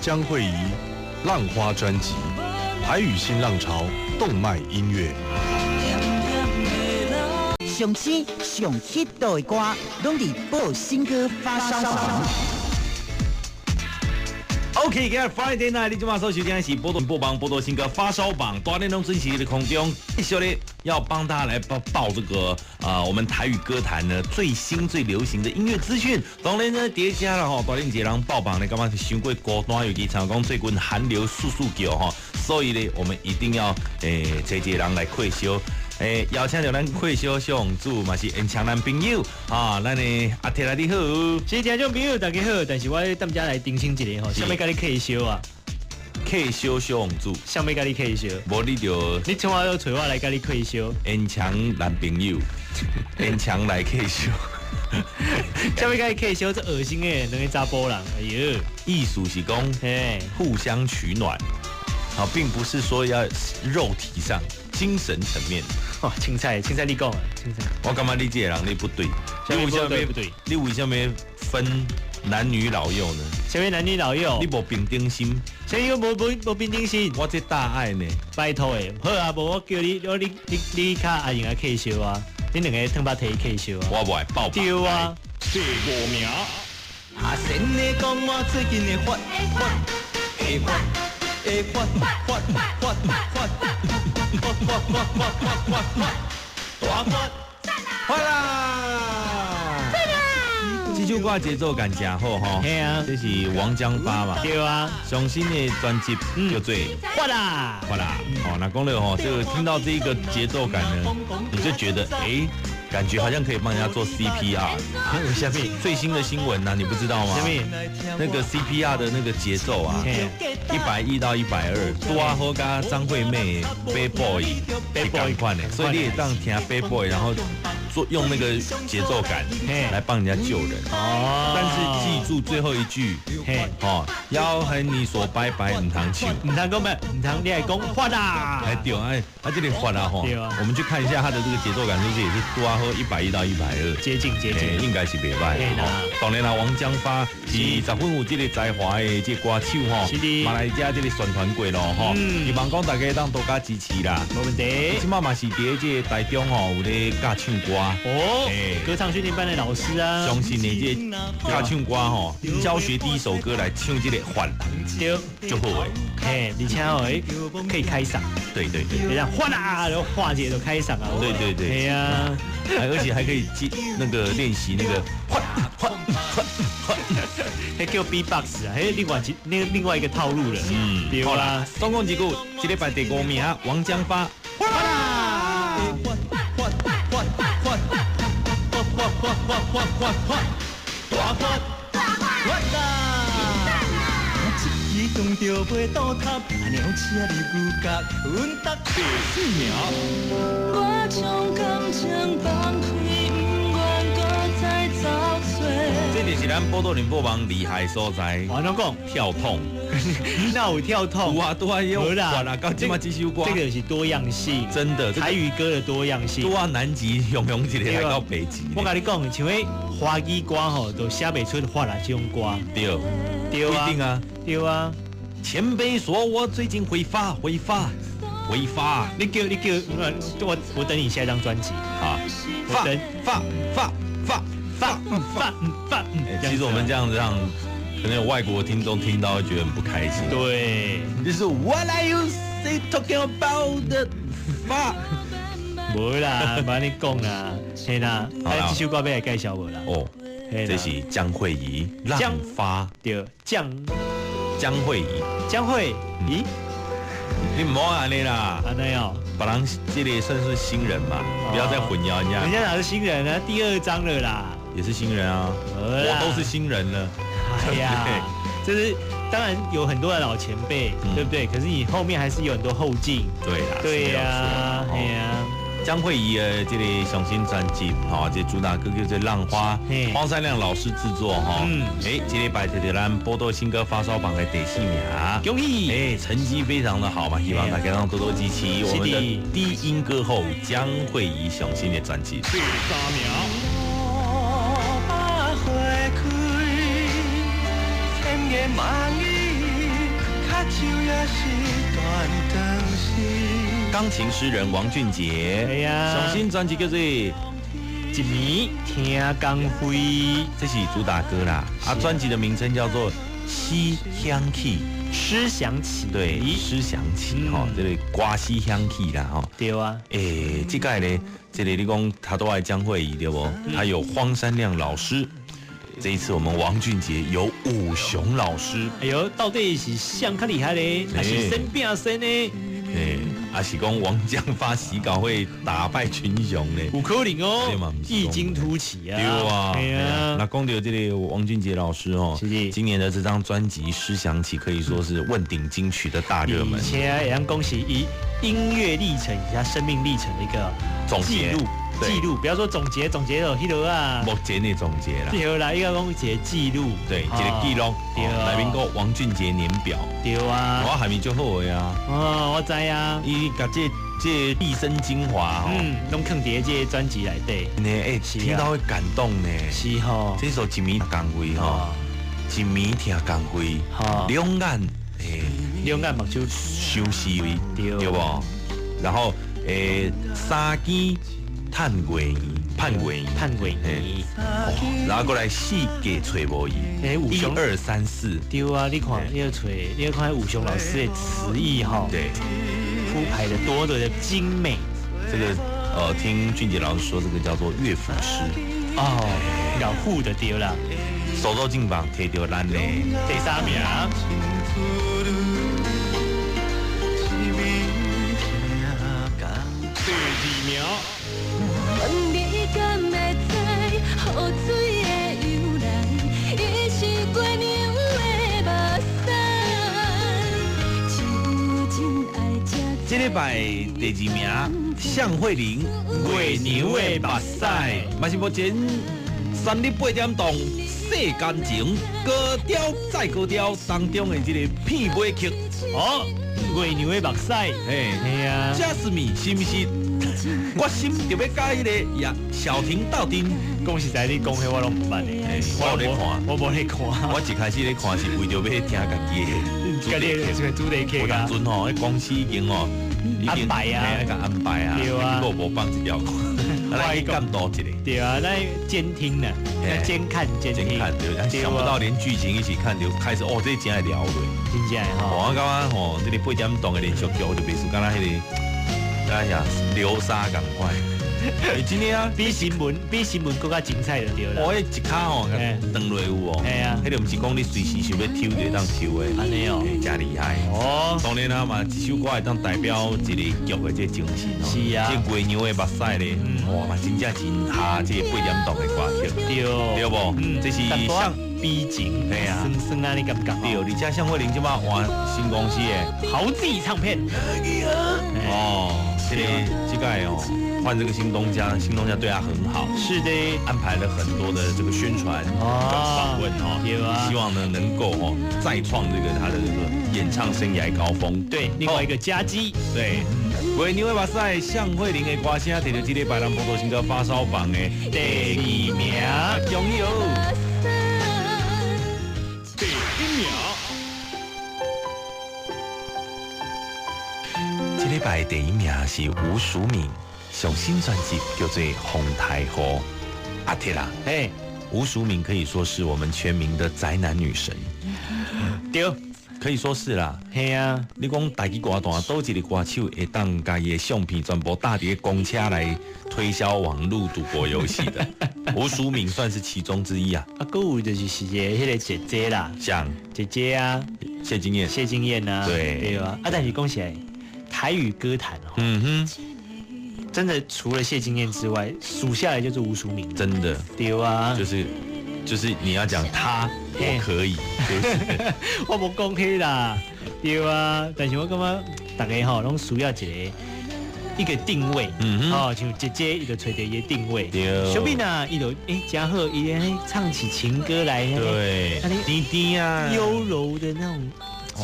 江慧仪《浪花》專輯，台語新浪潮動漫音樂。上新上 hit 的歌，攏佇報新歌發燒榜。 OK，今日 Friday night，你這馬所收聽的是波多播榜波多新歌發燒榜，大連龍準時的空中，繼續咧要幫大家來報報這個我們台語歌壇呢最新最流行的音樂資訊。當然呢，疊加了吼，大連一個人報榜呢，感覺是傷過孤單，尤其像講最近韓流速速叫吼，所以呢，我們一定要找一個人來開燒。邀請著咱開燒小王子，嘛是現場男朋友啊，咱的阿鐵來你好。是聽眾朋友大家好，但是我踮遮來澄清一下吼，啥物共你客燒啊？客燒小王子，啥物共你客燒？無你就你從來都揣我來共你客燒，現場男朋友，現場來客燒，啥物共你客燒？這噁心的兩個查埔人，哎喲，意思是講，互相取暖，好，並不是說要肉體上。精神層面，哇，凊彩，凊彩你講啊，凊彩。我感覺你這個人你不對，你為什麼不對？你為什麼分男女老幼呢？啥物男女老幼？你無平等心？啥物無平等心？我這大愛呢？拜託的，好啊，無我叫你，我你你你較阿用來客燒啊，你兩個湯巴提客燒啊。我無愛報對啊。第五名。阿仙的講我最近會發發會發會發發發發發發發發發發發大發發啦！這首歌節奏感誠好吼，係啊，這是王江發嘛，對啊，上新的專輯叫做《發啦發啦》。哦，那講了吼，這個聽到這個節奏感呢，你就覺得哎，感覺好像可以幫人家做 CPR。啥物？最新的新聞呢，你不知道嗎？啥物？那個 CPR 的那個節奏啊，110到120，拄仔好佮張惠妹 Bad Boy Bad Boy 仝款的，所以你會當聽 Bad Boy，然後做用那個節奏感來幫人家救人。哦。但是記住最後一句，哦，要和你說拜拜，毋通唱。毋通講咩？毋通你來講發啦。哎對，哎，啊這裡發啦吼。我們去看一下它的這個節奏感，是不是也是拄仔好110到120？接近接近，應該是袂䆀。當然啦，王江發是十分有這個才華的這個歌手吼，嘛來遮這個宣傳過咯吼，希望講大家當多加支持啦。無問題。這擺嘛是佇這個台中吼，有咧教唱歌。哦，歌唱訓練班的老師啊。相信的這個教唱歌吼，教學第一首歌來唱這個發，對，就好的。嘿，而且哦，可以開嗓。對對對，這樣發啦，然後化解就開嗓啊。對對對。對啊，而且還可以記那個練習那個發發發發，彼叫 B-box 啊，彼另外一個套路了。嗯，對啦。總共一句，這禮拜第五名，王江發。發啦！發發發發發發發發發發大發發啦！一支長著袂倒塌，鳥鼠仔入牛角，阮搭第四名。我將感情放開，毋願閣再走揣。這就是咱寶島聯播網厲害所在。我攏講跳 tone，哪有跳 tone？有啊，拄啊有。無啦，到這擺這首歌，這個是多樣性，真的。台語歌的多樣性。拄仔南極雄雄一個來到北極。我共你講，像彼華語歌吼，都寫袂出發啦這種歌。對，對啊，不一定啊，對啊。前輩說我最近會發，會發，會發。你叫你叫，我等你下一張專輯。好，發發發發發發發。其實我們這樣子讓可能有外國聽眾聽到會覺得很不開心。對，就是 What are you say talking about the 發？無啦，無按呢講啦，嘿啦，哎，這首歌欲來介紹無啦？哦，這是江慧儀浪花，對，江江慧儀，江慧儀，你毋好按呢啦，按呢哦，別人這裡算是新人嘛，不要再混淆人家。人家哪是新人呢？第二張了啦，也是新人啊，我都是新人了。哎呀，就是當然有很多的老前輩，對不對？可是你後面還是有很多後進。對啦，對呀，對呀。江慧儀的這個上新專輯，吼，這主打歌叫做《浪花》，黃山亮老師製作，哈，哎，這禮拜摕著咱寶島新歌發燒榜的第四名，恭喜！哎，成績非常的好嘛，希望大家多多支持我們的低音歌后江慧儀上新的專輯。第三名。花開，千言萬語。手也是断肠丝。钢琴诗人王俊杰，哎呀，上新专辑叫做《一暝听江辉》，这是主打歌啦。啊，专辑的名称叫做《诗响起》，诗响起，对，诗响起吼，这个歌诗响起啦吼。对啊，欸，这届呢，这个你讲他都爱江蕙对不？他有荒山亮老师。这一次我们王俊杰有武雄老师。哎呦，到底是谁较厉害咧？还是先拼先呢？哎，还是讲王将发洗稿会打败群雄呢？有可能哦，异军突起啊！对啊，对啊。那讲到这个王俊杰老师哦，今年的这张专辑《诗响起》可以说是问鼎金曲的大热门。而且也当恭喜以音乐历程以及生命历程的一个总结。记录，不要说总结，总结就彼落啊，目前的总结啦。对啦，应该讲一个记录，对，一个记录。对，内面个王俊杰年表。对啊，我还没做好的啊。哦，我知啊。伊共这毕生精华，拢囥伫这专辑内底。呢，欸，听到会感动呢。是吼。这首一暝江辉吼，一暝听江辉，两眼，欸，两眼目睭相思味，对无？然后，欸，三更盼月圆，盼月圆，盼月圆。然后过来四界揣无伊，一二三四。对啊，你看，你要揣，你要看武雄老师的词意哈，对，铺排的多的精美。这个听俊杰老师说，这个叫做乐府诗。哦，老虎的对啦。首周进榜，提到咱的第三名。第二名。问你敢会知，雨水的由来，伊是月娘的目屎。只有真爱才这礼拜第二名，向慧玲，月娘的目屎，嘛是目前三日八点档世间情高调再高调当中的这个片尾曲。哦，月娘的目屎，嘿，嘿啊，Jasmine 是毋是？决心就欲佮彼个叶小婷斗阵。讲实在，你讲彼我拢毋捌的，我有咧看，我无咧看。我一开始咧看是为著欲听家己的主题曲。有当阵吼，彼公司已经吼安排啊，共安排啊，对啊，结果无放一条歌，来去监督一下。对啊，咱监听呢，监看监听。监看对，想不到连剧情一起看就开始哦，这真会聊落，真正的吼。我感觉吼，这个八点档的连续剧，我就袂输敢若彼个。哎呀，流沙仝款，欸，真的啊，比新闻阁较精彩就对了。我彼一跤吼，断落有哦。嘿啊，彼个毋是讲你随时想欲抽就会当抽的，按呢哦，真厉害。哦，当然啦嘛，一首歌会当代表一个剧的这个精神哦。是啊，这月娘的目屎咧，哇嘛真正真合这个八点档的歌曲。对，对无？这是像悲情，对啊，酸酸啊，你感觉？对，而且向慧玲这摆换新公司的豪记唱片。哦。这个哦，换这个新东家，新东家对他很好，是的，安排了很多的这个宣传跟访问哦，希望呢能够哦再创这个他的这个演唱生涯高峰。对，另外一个佳绩，对，月娘的目屎，向慧玲的歌声，摕到这礼拜咱报道新歌发烧榜的第二名，恭喜哦！第一名。这礼拜第一名是吴淑敏，上新专辑叫做《风台雨》。阿铁啦，哎，吴淑敏可以说是我们全民的宅男女神，对，可以说是啦。嘿啊，你讲台语歌坛，佗一个歌手会当共伊的相片全部搭伫公车来推销网路赌博游戏的，吴淑敏算是其中之一啊。啊，阁有就是一个彼个姐姐啦，像姐姐啊，谢金燕，谢金燕啊，对对啊。啊，但是讲起来，台语歌坛哦，嗯哼，真的除了谢金燕之外，数下来就是吴淑敏，真的，对啊，就是你要讲他，我可以，就是我无讲彼啦，对啊，但是我感觉大家吼拢需要一个定位，哦，像姐姐伊就揣著伊的定位，对，小敏啊，伊就欸真好，伊按呢唱起情歌来，对，甜甜啊，优柔的那种。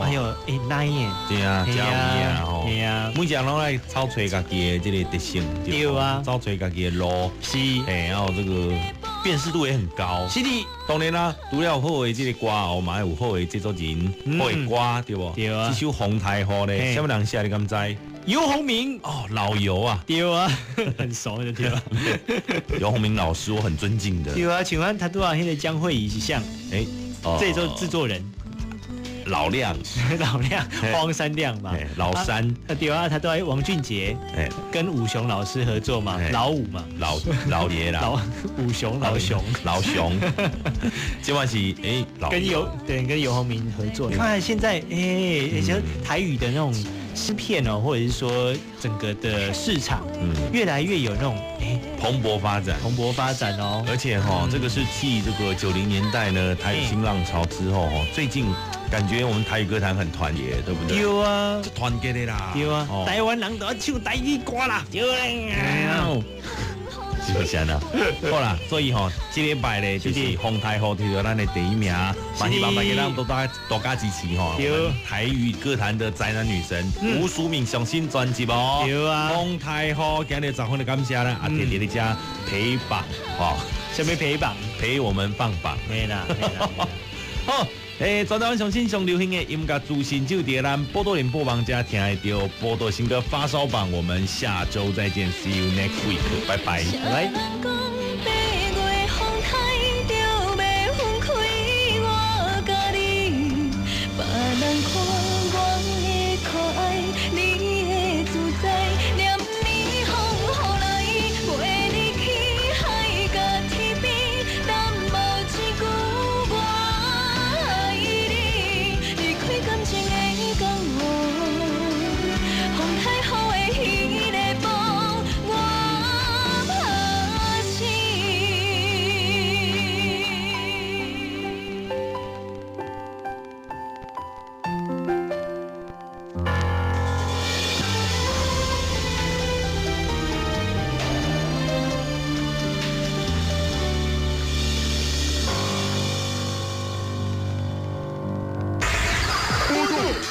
哎呦，会奶耶！对啊，真有影吼。对啊，每一个人拢爱走揣家己的这个特性，对啊，走揣家己的路是。哎，然后这个辨识度也很高。是的，當然啦，除了好的這個歌喉，嘛有好的製作人，好的歌，對無？對啊。這首《風颱雨》咧，啥物人寫你敢知？游鴻明。哦，老游啊。對啊，很熟的對啊。游鴻明老師，我很尊敬的。對啊，請問他拄仔彼個江蕙是誰？欸，這做製作人。老亮，老亮，荒山亮嘛，老三。對啊，他都愛王俊傑，跟武雄老師合作嘛，老五嘛，老老爺啦，老武雄，老熊，老熊，這晚是欸，跟游對跟游鴻明合作。你看現在欸，像台語的那種新片哦，或者是說整個的市場，越來越有那種蓬勃發展，蓬勃發展哦。而且哈，這個是繼這個90年代呢台語新浪潮之後哈，最近。感覺我們台語歌壇很團結，對不對？對啊，這團結的啦。對啊，台灣人都愛唱台語歌啦。對啦，是不是啊？好啦，所以吼，這禮拜咧就是《風颱雨》摕到咱的第一名，嘛希望大家咱多多加支持吼。對，台語歌壇的宅男女神吳淑敏上新專輯哦。對啊，《風颱雨》今日十分的感謝咱阿弟弟的家陪榜，吼，什麼陪榜？陪我們放榜。沒啦，沒啦。好。欸，全台灣上新上流行的音樂資訊，就佇咱寶島聯播網遮聽得著。寶島新歌發燒榜，我們下週再見，See you next week，拜拜，拜拜。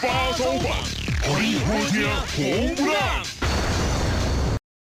發燒榜，予你好聽紅不讓。